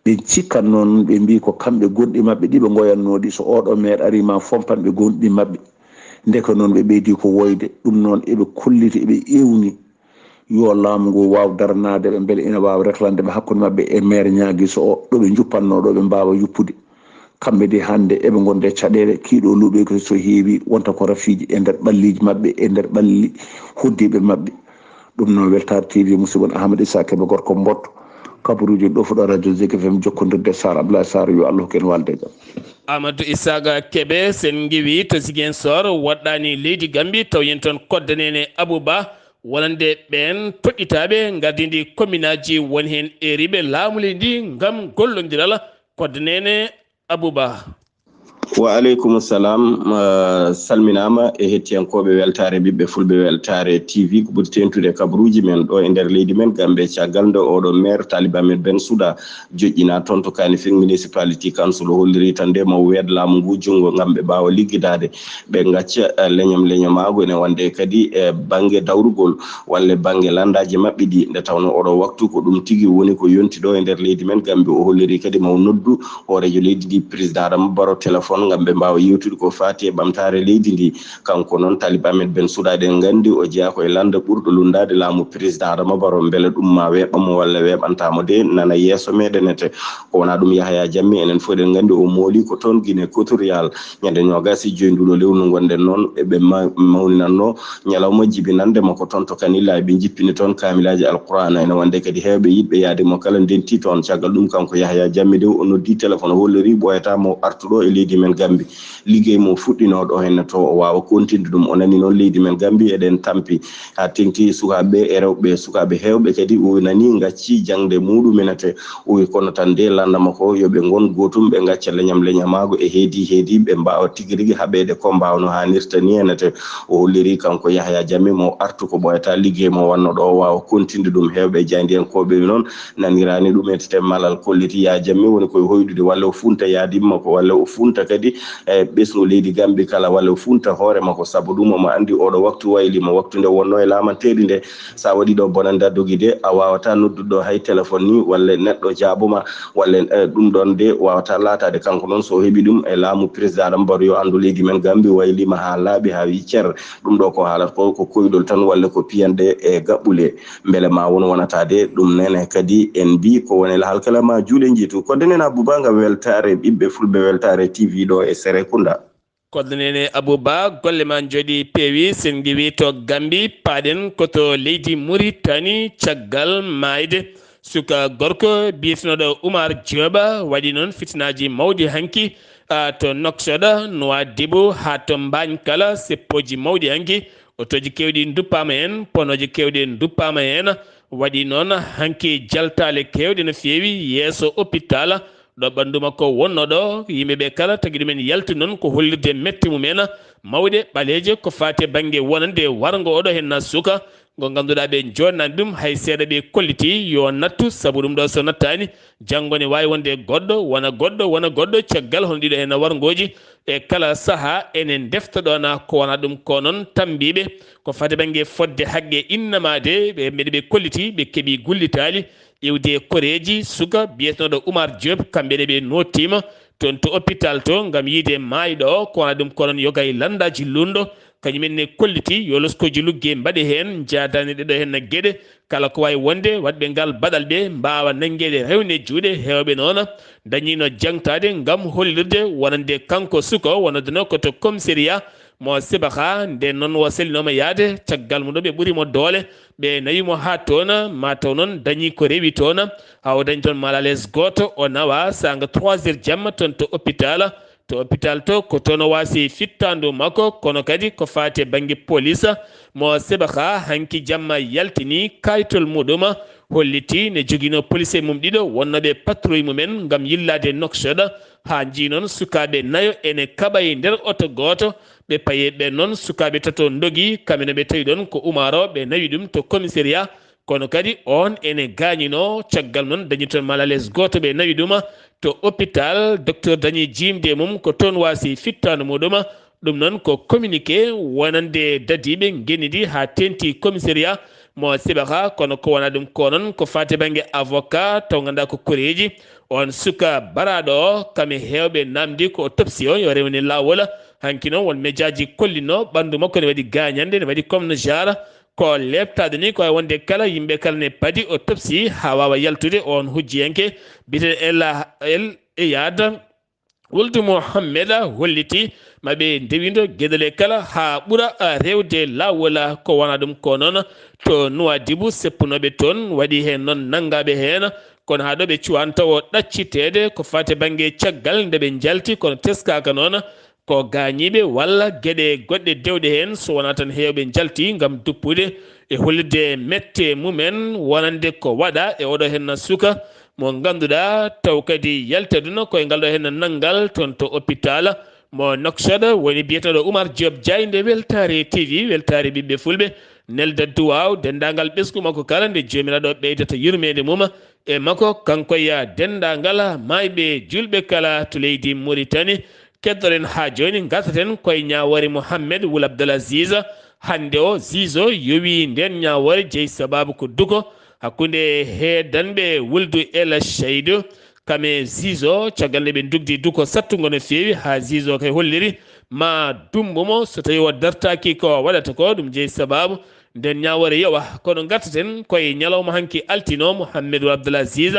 Ɓe cikkat noon, ɓe mbii ko kamɓe gonɗi maɓɓe ɗi ɓe ngoyannoo ɗi, so ooɗo maire arii ma fompan ɓe gonɗi maɓɓe. Ndeke noon ɓe ɓeydi ko woyde. Ɗum noon eɓe kolliti, eɓe ewni yo laamu ngu waaw daranaade ɓe, mbele ina waawa reklande ɓe hakkunde maɓɓe e maire Niaguis o, ɗo ɓe njuppannoo ɗo ɓe mbaawa yuppude. Kamɓe de hannde eɓe ngonde caɗeele, kiiɗo luuɓeeki so heewi wonta ko rafiiji e nder ɓalliiji maɓɓe, e nder ɓalli hoddiiɓe maɓɓe. Ɗum noon Weltaare T V, musidɓe mon Ahmad Issa Kebe gorko Mbotto, kabaruuji ɗo fuɗa radio Zik F M jokkondirde Sar Abdoulaye Sar, yo Allah hokku en walde e jam. Amadou Issaga Kebe, sen ngiwi to Ziguinchor, woɗɗaani leydi Gambi, taw yen toon koddaneene Abouba, wonande ɓeen toɗɗitaaɓe ngardindi kominaaji woni heen eeriiɓe laamu leydi ngam gollondiral. Koddaneene Abouba. Wa aleykum salam. Uh, salminaama e hettiyankooɓe weltaare ɓiɓɓe fulɓe weltaare T V, ko ɓuri tentude kabaruuji men ɗo e nder leydi men Gambe, caggal nde oɗo maire Talib Ahmed Ben Souda joƴƴina toon to Kanifing municipality council, o holliri tan nde mo weed laamu ngu junngo ngam ɓe mbaawa liggidaade, ɓe ngacca, uh, leñam leñamaagu, ene wonde kadi e bannge dawrugol walla bannge lanndaaji maɓɓe ɗi, nde tawnoo oɗo waktu ko ɗum tigi woni ko yonti ɗo e nder leydi men Gambi. O holliri kadi mo noddu hooreejo leydi ndi, président Adama Barrow, téléphone ngam ɓe mbaawa yewtude ko faati e ɓamtaare leydi ndi. Kanko noon Talib Ahmed Ben Souda, eɗen nganndi o jeyaa ko e lannda ɓurɗo lunndaade laamu président Adama Barrow, mbele ɗum ma weeɓa mo walla weeɓantaa mo de, nana yeeso meɗen ete. Ko wonaa ɗum Yahaya Jammeh, enen fof eɗen nganndi o mooli ko toon Guinée Équatoriale. Ñande noogas e joy nduɗo lewru ndu ngonɗen noon, eɓe ma-, mawninanno ñalawma jibinande mo ko toon to Kanilla, eɓe njippini toon kaamilaaji Alqur'aana. Ene wonde kadi heewɓe yiɗɓe yahde mo kala ndenti toon. Caggal ɗum, kanko Yahaya Jammeh de, o noddi téléphone, o holliri ɓooyataa mo artuɗo e leydi men Gambi. Liggey mo fuɗɗinoo ɗo henna to o waawa kontinde ɗum. O nani noon leydi men Gambi eɗen tampi haa teŋti sukaaɓe e rewɓe, sukaaɓe heewɓe kadi o nani ngacci jaŋde muɗum enete. O wi kono tan nde landama ko yo ɓe ngon gootum, ɓe ngacca leñam leñamaago e heedi heedi, ɓe mbaawa tigi rigi haɓeede ko mbaawno haanirta ni enete. O holliri kanko Yahya Jammeh mo artu ko ɓooyata liggey mo wanno ɗo o waawa kontinde ɗum. Heewɓe e jaayndiyankooɓe noon naniraani ɗum e te malal kolliti ya Jammeh woni koye hoyɗude walla o funta yaadimma ko walla o funta kadi e ɓesngu leydi Gambi kala walla o funta hoore makko sabu ɗum omo anndi oɗo waktu wayli mo waktu nde wonno e laamanteeri nde. Sa waɗi ɗo bonanda dogi de a wawata noddude ɗo hay téléphone ni walla neɗɗo jaaboma walla eh, ɗum ɗon de wawata laatade kanko noon so heɓi ɗum e laamu président Adama Barrow yo anndu leydi men Gambi waylima ha laaɓi ha wi cer. Ɗum ɗo ko haalata ko ko koyɗol tan walla ko piyanɗe e gaɓɓule. Mbele ma won wonata de ɗum nene kadi en mbi ko woni lahal kala ma juuɗe njiitu kodde nena buba nga weltare ɓiɓɓe fulɓe weltare T V ɗo e Serekunda. Koɗɗo nene Abouba, golle ma jooɗi peewi. Sen ngiwi to Gambi, paaɗen ko to leydi Muritani. Caggal maayde suka gorko biyetenooɗo Oumar Dioba waɗi noon fitinaaji mawɗi hanki, ah, to Nouakchott, Nouadhibou, haa to Mbaañ kala, seppooji mawɗi hanki. Otooji keewɗi nduppaama heen, ponooji keewɗi nduppaama heen. Waɗi noon hanki jaltaale keewɗe no feewi yeeso hôpital ɗo ɓanndu makko wonnoo ɗo. Yimɓe ɓe kala tagi ɗumen yalti noon ko hollirde mette mumen mawɗe ɓaleeje ko faati e bannge wonande warngo oɗo heen na suka ngo ngannduɗaa ɓe joɗnaani ɗum hay seeɗa ɓe kolliti yo nattu sabu ɗum ɗo so nattaani janngo ne waawi wonde goɗɗo wona goɗɗo wona goɗɗo caggal hono ɗiɗo heen warngooji. E kala sahaa enen ndeftoɗoona ko wona ɗum ko noon tambiiɓe ko fati bannge fodde haqqe innama de ɓe mbeɗa ɓe kolliti ɓe keɓi gullitaali iwde e koreeji suka biyetenooɗo Oumar Diop kamɓe ne ɓe nottiima toon to hôpital to ngam yiide maayɗo o ko wona ɗum ko noon yoga e lanndaaji luulndo kañum en ne kolliti yo loskooji lugge mbaɗe heen njaadaani ɗeɗo heen na geɗe kala ko waawi wonde waɗɓe ngal baɗal ɓe mbaawa nanngeede rewne juuɗe heewɓe noona dañiino jaŋtaade ngam hollirde wonande kanko suka wonodeno ko to commissariat mo Sibaha. Nden noon o salinooma yahde caggal mum ɗo ɓe ɓuri mo doole ɓe nawi mo haa toon ma taw noon dañi ko rewi toon haa o dañi toon malales gooto o nawa saanga trois heures jamma toon to hôpital. To hôpital to ko toon o waasi fittaandu makko kono kadi ko faati e bannge police mo Sibaha hanki jamma yaltini kayitol muɗum holliti ne joginoo police mum ɗiɗo wonnooɓe patrouille mumen ngam yillaade Nouakchott. Haa njii noon sukaaɓe nayo ene kaɓa e nder oto gooto ɓe payi ɓe noon sukaaɓe tato ndogi kamɓe no ɓe tawi ɗoon ko Oumar o ɓe nawi ɗum to commissariat kono kadi oon ene gaañinoo caggal noon dañi toon malales gooto ɓe nawi ɗum to hôpital docteur dañi jiimde e mum ko toon waasi fittaandu muɗum. Ɗum noon ko communiqué wonande dadiiɓe ngenndi haa teeŋti commissariat mo Sibaha kono ko wona ɗum ko noon ko faati bannge avocat taw ngannduɗaa ko koreeji on suka baraaɗo o kam e heewɓe naamndi ko autopsie o yo rewni laawol. Hanki noon won mejaaji kollinoo ɓanndu makko ne waɗi gaañannde ne waɗi comme no jaara ko leeptaade ni ko hay wonde kala yimɓe kala ne padi autopsie haa waawa yaltude on hujjiyanke bite el el iyad wuldu Mohammeda holliti maɓe ndewindo geɗele kala haa ɓura rewde laawol ko wona ɗum ko noon to Nuwaadibu seppunooɓe toon waɗi heen noon nanngaaɓe heen kono haa ɗo ɓe cuwanta o ɗacciteede ko faati bannge caggal nde ɓe njalti kono teskaaka noon ko gaañiiɓe walla geɗe goɗɗe dewɗe heen so wonaa tan heewɓe njalti ngam duppude e hollitde mette mumen wonande ko waɗa e oɗo heen suka mo ngannduɗaa taw kadi yaltaduna koye ngal ɗo heen nanngal toon to hôpital mo Nouakchott woni biyeteeɗo Oumar Diop Diaye nde weltaare T V weltaare ɓiɓɓe fulɓe nelda duwaaw denndaangal ɓesngu makko kala nde joomiraaɗo ɓeydata yurmeende mum e makko kanko ya denndaangal maayɓe julɓe kala to leydi Mauritanie. Keddoɗen haa jooni ngartaten koye ñaawoore Mohammed wul Abdul Aziz. Hannde o Zizo yowi nden ñaawoore jeyi sababu ko duko hakkunde heedanɓe wuldu El Shaidu kame Zizo caggal nde ɓe ndugdi duko sattungo no feewi haa Zizo kay holliri ma dumbo mo so tawi o dartaki ko waɗata ko ɗum jeyi sababu nden ñaawoore yowa kono ngartaten koye ñalawma hanki altino Mohammed wul Abdul Aziz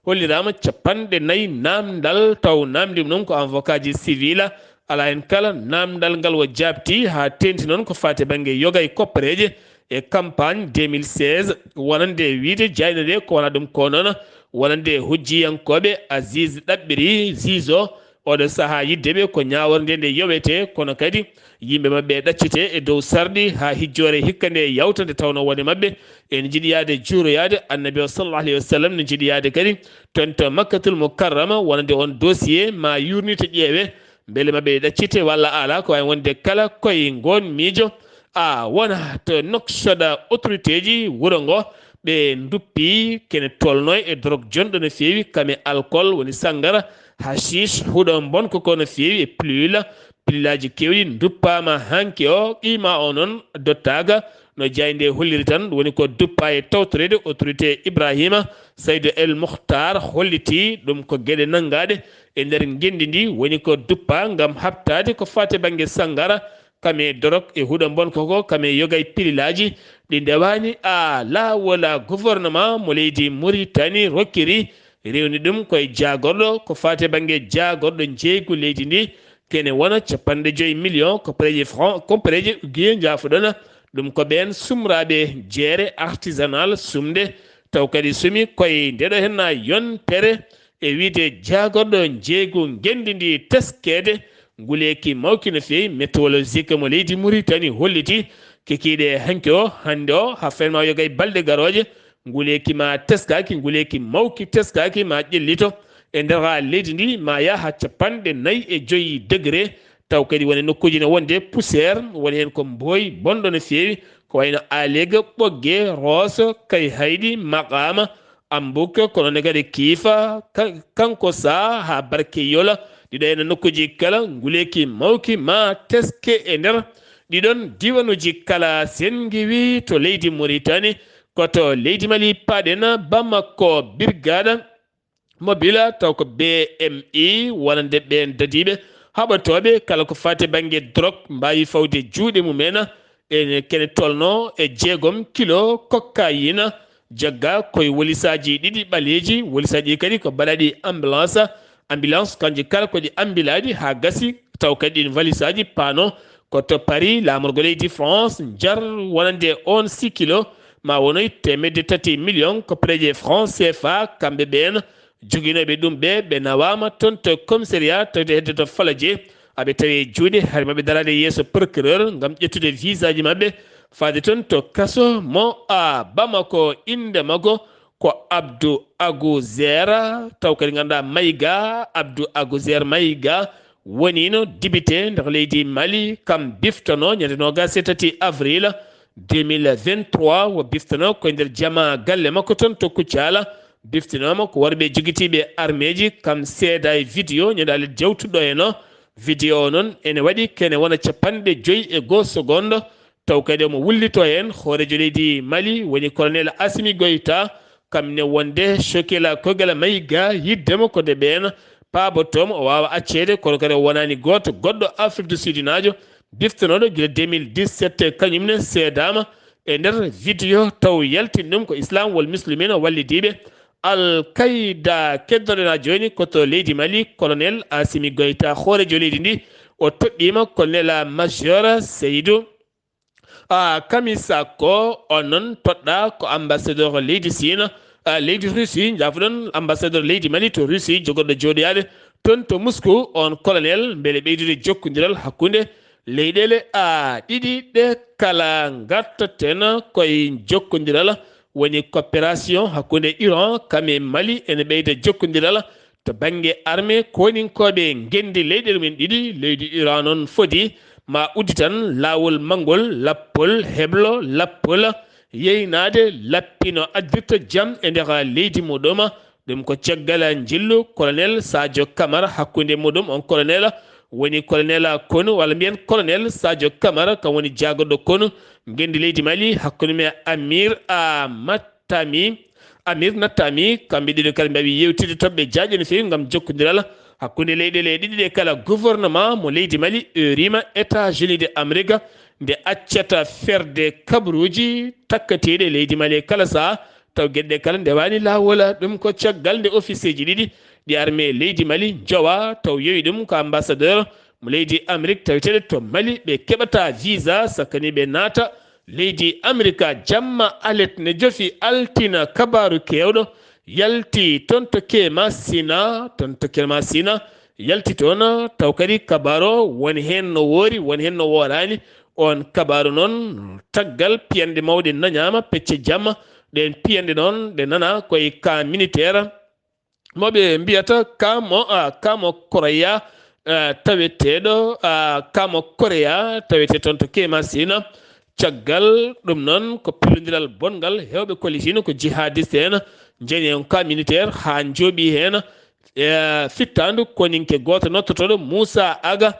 holliraama capanɗe nayi naamndal taw naamndi ɗum noon ko avocat ji civil. Alaa heen kala naamndal ngal o jaabti haa teeŋti noon ko faati bannge yoga e koppareeje e campagne deux mille seize wonande wiyde jaaynode ko wona ɗum ko noon wonande hujjiyankooɓe Aziz ɗaɓɓiri Zizo Oɗo sahaa yidde ɓe ko ñaawornde nde yowetee, kono kadi yimɓe maɓɓe ɗaccitee e dow sarɗi haa hijjoore hikka nde yawta, nde tawnoo wonde maɓɓe ene njiɗi yahde juuroyaade Annabi o sallallahu alayhi wa sallam, ne njiɗi yahde kadi toon to Makkatul Mukarrama, wonande on dossier ma yuurnite ƴeewe mbele maɓɓe ɗaccite walla alaa. Ko waawi wonde kala koye ngoon miijo a wona to Nouakchott, autorité ji wuro ngo ɓe nduppi kene tolnoo e drogue jonɗo no feewi, kam e alcool woni sanngara, hashish, huɗo mbonko ko no feewi e pilule, pilulaaji keewɗi nduppaama hanki o, qima o noon dottaaka no jaaynde holliri tan, woni ko duppa e tawtoreede autorité Ibrahima Saydu El Mukhtar holliti ɗum ko geɗe nanngaaɗe e nder ngenndi ndi, woni ko duppa ngam haɓtaade ko faati bannge sanngara, kam e dorog e huɗo mbonko ko, kam e yoga e pilulaaji ɗi ndewaani a laawol a gouvernement mo leydi Mauritanie rokkiri, rewni ɗum koye jaagorɗo, ko faati e bannge jaagorɗo njeeygu leydi ndi, kene wona capanɗe joyi million koppareeje franc, koppareeje ugiye njaafuɗon. Ɗum ko ɓeen sumraaɓe jeere artisanal sumde, taw kadi sumi koye ndeɗo henna yontere, e wiyde jaagorɗo njeeygu ngenndi ndi teskeede, nguleeki mawki no feewi météorologique mo leydi Mauritanie holliti kikiiɗe hanki o, hannde o, haa fenma yoga e balɗe garooje, nguleeki ma teskaaki, nguleeki mawki teskaaki ma ƴellito e nder haa leydi ndi, ma yaha haa capanɗe nayi e joyi degré, taw kadi woni nokkuuji ne wonde poussière, woni heen ko mbooyi bonɗo no feewi, ko wayno Alega, Ɓogge, Rooso, Kayhayɗi, Maqaama, Ambuka, kono ne kadi Kiifa, ka-, Kankosa haa Barkeyola, ɗiɗo heen nokkuuji kala, nguleeki mawki ma teske e nder ɗiɗon diiwanuuji kala. Sen ngiwi to leydi Mauritanie, ko to leydi Mali paɗen, Bamako, birgaɗa mobile, taw ko B M I, wonande ɓeen dadiiɓe haɓatooɓe kala ko faati bannge drogue, mbaawi fawde juuɗe mum en e kene tolnoo e jeegom kilo cocaïne, jagga koye wolisaaji ɗiɗi ɓaleeji, wolisaaji ɗi kadi ko baɗaaɗi ambulance, ambulance kanji kala ko ɗi ambilaaɗi haa gasi, taw kadi ɗin valisaaji paano ko to Paris, laamorgo leydi France, njar wonande on six kilo, ma wonoy teemedde tati million koppareeje franc C F A, kamɓe ɓeen joginooɓe ɗum ɓe, ɓe nawaama toon to commissariat tawde hedde to Falaje, aɓe tawi e juuɗe, hari maɓɓe daraade yeeso procureur ngam ƴettude visaaji maɓɓe, faade toon to kaso mo a Bamako, innde makko ko Abdou Agou Zera, taw kadi ngannduɗaa Maïga, Abdou Agou Zera Maïga, woniino député nder leydi Mali, kam biftono ñande noogas e tati avril deux mille vingt-trois, o biftono ko nder jama galle makko toon to Kuccala, biftinooma ko worɓe jogitiiɓe armeeji, kam seeda e vidéo ñande alet jawtuɗo e no. Vidéo o noon ene waɗi kene wona capanɗe joyi e goo seconde, taw kadi omo wullitoo heen hooreejo leydi Mali, woni colonel Assimi Goïta, kam ne wonde Chokila Kogala Maïga, yiɗde mo ko nde ɓeen paabotoo mo, o waawa acceede, kono kadi o wonaani gooto goɗɗo Afrique du Sudnaajo biftonooɗo gila deux mille dix-sept, kañum ne seedaama e nder vidéo, taw yaltini ɗum ko Islam wal Muslimina wallidiiɓe Al Qaïda. Keddoɗen haa jooni ko to leydi Mali, colonel Assimi Goïta, hooreejo leydi ndi, o toɗɗiima colonel major Seydou a Kamisako, on noon toɗɗaa ko ambassadeur leydi Siin, a, leydi Russie, njaafoɗon, ambassadeur leydi Mali to Russie, jogorɗo jooɗoyaade toon to Moscou, on colonel, mbele ɓeydude jokkondiral hakkunde leyɗeele, a, ɗiɗi ɗe kala. Ngartaten koye jokkondiral, woni coopération hakkunde Iran, kam e Mali, ene ɓeyda jokkondiral to bannge armée, kooninkooɓe ngenndi leyɗeele mum en ɗiɗi, leydi Iran noon foti ma udditan laawol manngol, lappol, heblo, lappol, yeynaade, lappi no addirta jam e nder leydi muɗum. Ɗum ko caggal njillu colonel Sadio Camara hakkunde muɗum, on colonel woni colonel konu, walla mbiyen colonel Sadio Camara, kam woni jaagorɗo konu ngenndi leydi Mali hakkunde mum e Amir Amat Tami, Amir Natami, kamɓe ɗiɗo kala mbawi yewtidde toɓɓe jaaƴe no feewi ngam jokkondiral hakkunde leyɗeele ɗiɗi ɗe kala. Gouvernement mo leydi Mali euriima États-Unis de Amerique nde accata ferde kabaruuji takkateeɗi e leydi Mali e kala saha, taw geɗe ɗe kala ndewaani laawol. Ɗum ko caggal nde officieji ɗiɗi ɗi armée leydi Mali njowa, taw yowi ɗum ko ambassadeur mo leydi Amerique taweteeɗo to Mali, ɓe keɓata visa sakkani ɓe naata leydi Amerika. Jamma alet ne jofi altina, kabaaru keewɗo yalti toon to Kemasina, toon to Kemasina, yalti toon, taw kadi kabaaru o woni heen no woori, woni heen no wooraani. Oon kabaaru noon, caggal piyanɗe mawɗe nañaama, pecce jamma, ɗeen piyanɗe noon, ɗe nana koye camp militaire mo ɓe mbiyata Kamo, ah, Kamo Korea, ah, taweteeɗo, ah, Kamo Korea, tawetee toon to Kemasina. Caggal ɗum noon, ko pellondiral bonngal, heewɓe kollitiino ko jihadiste en, njani en camp militaire haa njooɓi heen. E fittaandu koninke gooto nottotooɗo Muusa Aga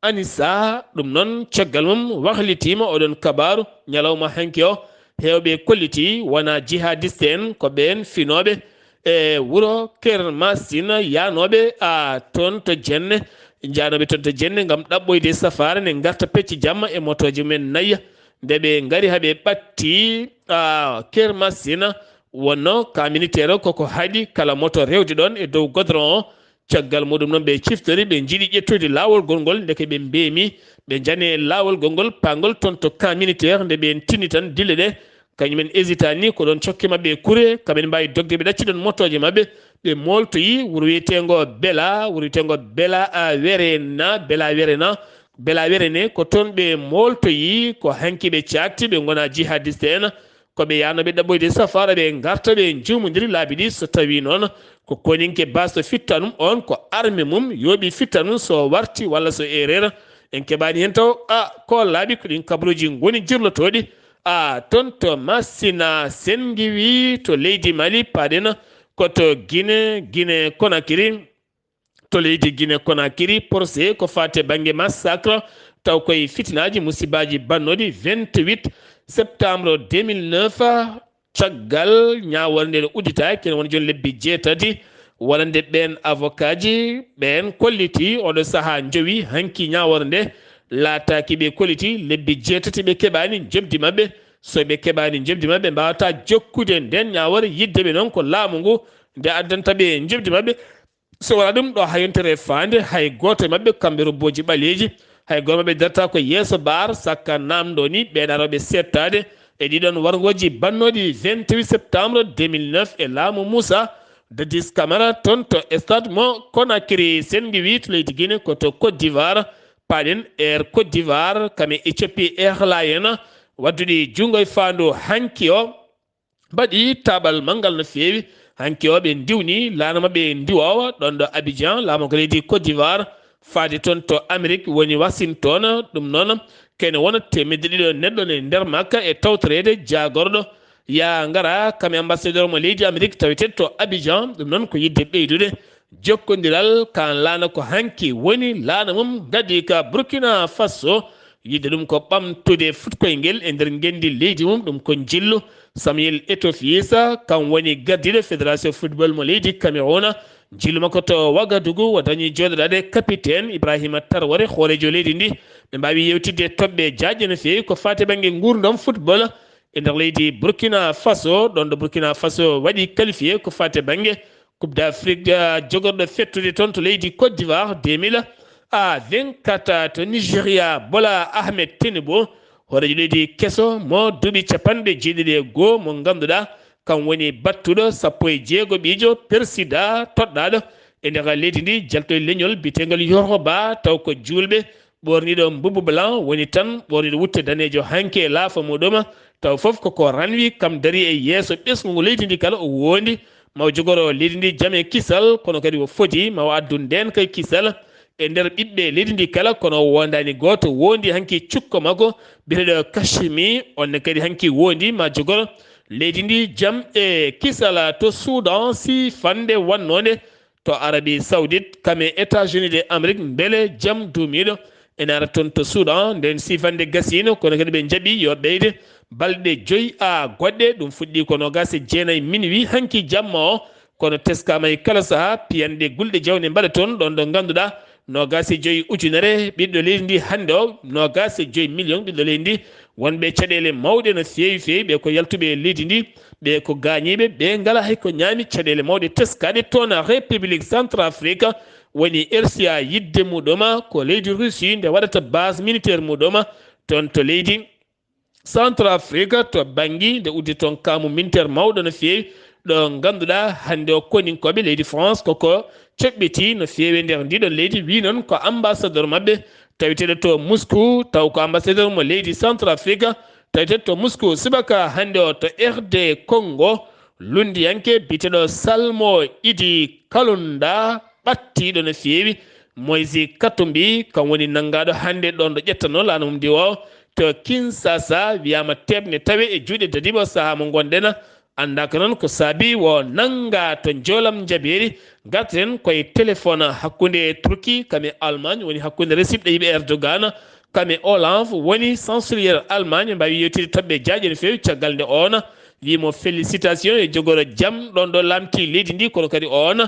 Anisa, ɗum noon, caggal mum wahlitiima oɗon kabaaru ñalawma hanki o. Heewɓe kolliti wonaa jihadiste en, ko ɓeen finooɓe e wuro Kermasin, yaanooɓe, a, toon to Jenne, njaanooɓe toon to Jenne ngam ɗaɓɓoyde safaara, nde ngarta pecce jamma e motooje mumen nayi. Nde ɓe ngari haa ɓe ɓatti, a, Kermasin, wonno ka militaire o koko haɗi kala moto rewde ɗoon e dow godron o. Caggal muɗum noon, ɓe ciftori, ɓe njiɗi ƴettoyde laawol gongol, ndeke ɓe mbeemi, ɓe njani e laawol gongol, paangol toon to camp militaire. Nde ɓe tinni tan dille ɗe, kañumen hésitani, ko ɗoon cokke maɓɓe e kure, kamen mbaawi dogde, ɓe ɗacci ɗoon motooje maɓɓe, ɓe mooltoyi wuro wiyeteengo Bela, wuro wiyeteengo Bela a Werena, Bela Werena, Bela Werene, ko toon ɓe mooltoyi, ko hanki ɓe caakti, ɓe ngona jihadiste en, ko ɓe yahnooɓe ɗaɓɓoyde safaara, ɓe ngarta, ɓe njuumondiri laabi ɗi. So tawii noon ko koninke baasɗo fittanum, oon ko arme mum yooɓi fittanum, so warti walla so erreur, en keɓaani heen taw. A, ko laabi, ko ɗiin kabaruuji ngoni jirlotooɗi. A, toon to Masina Sengiwi to leydi Mali, paaɗen ko to Guinée, Guinée Conakry. To leydi Guinée Conakry, procès ko faati e bannge massacre, taw koye fitinaaji, musibaaji bannooɗi vingt-huit septembre deux mille neuf, caggal ñaawoore nde no udditaaki, ene wona jooni lebbi jeetati, wonande ɓeen avocatji, ɓeen kolliti oɗo sahaa njowi hanki ñaawoore nde, laataaki ɓe kolliti lebbi jeetati ɓe keɓaani njoɓdi maɓɓe. So ɓe keɓaani njoɓdi maɓɓe, ɓe mbaawataa jokkude ndeen ñaawoore, yiɗde ɓe noon ko laamu ngu nde addanta ɓe njoɓdi maɓɓe. So wonaa ɗum, ɗo haa yontere faande, hay gooto e maɓɓe, kamɓe robbooji ɓaleeji, hay gooto maɓɓe darata ko yeeso baar, sakka naamndoo ni ɓeen arooɓe seettaade e ɗiɗoon warngooji bannooɗi vingt-huit septembre deux mille neuf e laamu Moussa Dadis Camara toon to stade mo Conakry. Sen ngiwi to leydi Guinée ko to Côte d'Ivoire, paaɗen Air Côte d'Ivoire, kam e Ethiopie Airlines, wadduɗi junngo e faandu hanki o. Mbaɗi taaɓal manngal no feewi. Hanki o, ɓe ndiwni laana maɓɓe ndiwoowa ɗoon ɗo Abidjan, laamu ko leydi Côte d'Ivoire, faade toon to Amérique, woni Washington. Ɗum noon, kene wona teemedde ɗiɗo neɗɗo ne nder makka e tawtoreede jaagorɗo yaa ngara, kam e ambassadeur mo leydi Amérique taweteeɗo to Abidjan. Ɗum noon ko yiɗde ɓeydude jokkondiral kan laana ko hanki woni laana mum gadi ka Burkina Faso. Yiɗde ɗum ko ɓamtude fuɗkoyngel e nder ngenndi leydi mum, ɗum ko njillu Samuel Eto'o Fils, kam woni gardiiɗo Fédération Football mo leydi Cameroun. Njillu makko to Ouagadougou, o dañi jooɗodaade capitaine Ibrahima Traoré, hooreejo leydi ndi. Ɓe mbaawi yewtidde toɓɓe jaajɗe no feewi ko faati e bannge nguurndam football e nder leydi Burkina Faso, ɗoon ɗo Burkina Faso waɗi qualifié ko faati e bannge Coupe d'Afrique, ah, jogorɗo fettude toon to leydi Côte d'Ivoire deux mille vingt-quatre to Nigeria. Bola Ahmed Tinubu, hooreejo leydi keso mo duuɓi capanɗe jeeɗiɗi e goo, mo ngannduɗaa kam woni battuɗo sappo e jeego ɓiijo, persidaa toɗɗaaɗo e nder leydi ndi, jalto e leñol biyeteengol Yoruba, taw ko juulɓe, ɓoorniiɗo mbubu blanc woni tan, ɓoorniiɗo wutte daneejo hanki e laafa muɗum, taw fof koko ranwi, kam darii e yeeso ɓesngu ngu leydi ndi kala, o woondi ma o jogoro leydi ndi jam e kisal, kono kadi o foti ma o addu ndeenka e kisal e nder ɓiɓɓe leydi ndi kala, kono o woondaani gooto. Woondi hanki cukko makko biyeteeɗo Kashimi, on ne kadi hanki woondi ma jogoro leydi ndi jam e kisal. To Soudan, siifannde wannoonde to Arabie Saoudite, kam e États-Unis de Amérique, mbele jam duumiiɗo ene ara toon to Soudan. Ndeen siifannde gasiino, kono kadi ɓe njaɓi yo ɓeyde balɗe joyi a goɗɗe. Ɗum fuɗɗii ko noogaas e jeenayi minuit hanki jamma o, kono teskaama e kala sahaa piyanɗe gulɗe jawɗe mbaɗa toon, ɗoon ɗo ngannduɗaa noogaas e joyi ujunere ɓiɗɗo leydi ndi hannde o, noogaas e joyi million ɓiɗɗo leydi ndi, wonɓe caɗeele mawɗe no feewi feewi, ɓe ko yaltuɓe e leydi ndi, ɓe ko gaañiiɓe, ɓe ngalaa hay ko ñaami. Caɗeele mawɗe teskaaɗe toon République Centrafrique, woni R C A yiɗde muɗum ko leydi Russie nde waɗata base militaire muɗum toon to leydi Centrafrique, to Bangui, nde uddi toon kaamu militaire mawɗo no feewi. ɗo ngannduɗaa hannde o koninkooɓe leydi France koko coɓɓiti no feewi nder ndiɗon leydi. Wi noon ko ambassadeur maɓɓe taweteeɗo to Moscou, taw ko ambassadeur mo leydi Centrafrique taweteeɗo to Moscou. Subaka hannde o to R D Congo, lunndiyanke biyeteeɗo Salmo Idi Kalunda ɓattiiɗo no feewi. Moise Katumbi kam woni nanngaaɗo hannde ɗoon ɗo ƴettanoo laana mum ndi o to Kinshasa, wiyaama teeɓne tawe e juuɗe dadiiɓe o sahaa mo ngonɗen. Anndaaka noon ko saabi o nanngaa to njoolam njabeeri. Ngarten koye téléphone hakkunde Turki kam e Allemagne, woni hakkunde resiɓɗe yiɓe Erdogan, kam e Hollande, woni chancelier Allemagne, mbaawi yewtide toɓɓe jaaƴe no feewi caggal nde oon wi mo félicitation e jogoro jam ɗoon ɗo laamti leydi ndi, kono kadi oon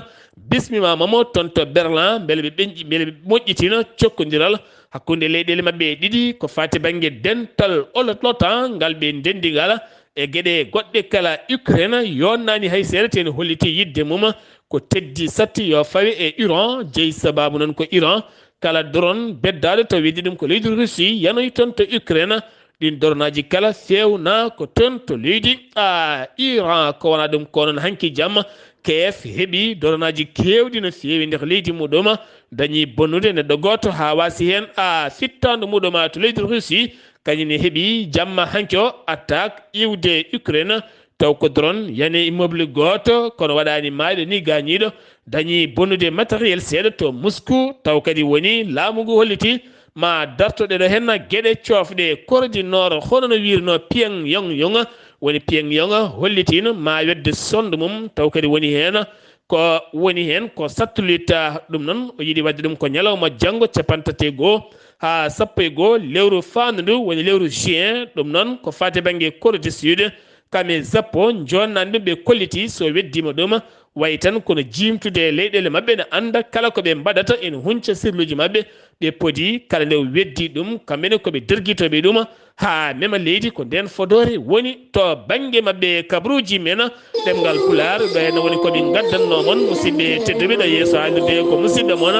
bismimaama mo toon to Berlin, mbele ɓe ɓenƴi, mbele ɓe moƴƴitina cokkondiral hakkunde leyɗeele maɓɓe ɗiɗi ko faati bannge dental olotlotan ngal ɓe ndenndi ngal e geɗe goɗɗe kala. Ukraine yonnaani hay seeɗa, te ne holliti yiɗde mum ko teddi satti yo fawe e Iran, jeyi sabaabu noon ko Iran kala drone beddaaɗo taw weddi ɗum ko leydi Russie yanoyi toon to Ukraine. Ɗin doronaaji kala feewna ko toon to leydi a Iran. Ko wona ɗum ko noon hanki jamma Kiev heɓi doronaaji keewɗi no feewi nder leydi muɗum, dañi bonnude neɗɗo gooto haa wasi heen a fittaandu muɗum to leydi Russie. Kañum ne heɓi jamma hanki o attaque iwde Ukraine, taw ko drone yani immeuble gooto kono waɗaani maayɗo ni gaañiiɗo. Dañi bonnude matériel seeɗa to Moscou, taw kadi woni laamu ngu holliti ma dartoɗe ɗo henna geɗe coofɗe kori du Nord hono no wiirno Pyongyang. Woni Pyongyang hollitin ma wedde sonde mum, taw kadi woni heen ko woni heen ko satellite. Ɗum noon o yiɗi waɗde ɗum ko ñalawma janngo capanɗe tati e goo haa sappo e goo lewru faandu ndu, woni lewru juin. Ɗum noon ko faati bannge Corée du Sud, kam e Japon jonnani ɗum ɓe kolliti so weddima ɗum wayi tan kono jimtude leyɗele maɓɓe ne annda kala ko ɓe mbaɗata ene hunca sirluji maɓɓe. Ɓe podi kala nde weddi ɗum kamɓene koɓe dergitoɓe ɗum haa mema leydi. Ko nden fodoore woni to bannge maɓɓe. Kabruuji men ɗemngal Pulaar, ɗo henno woni ko min ngaddanno mon, musidɓe tedduɓe. Ɗo yeeso haalirde ko musidɗo mon,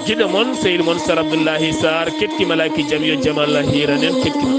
jiɗɗo mon, sehil mon Sar Abdullahi Sar. Kettima laaki jam, yo jam Allah hiiran en. Kettima.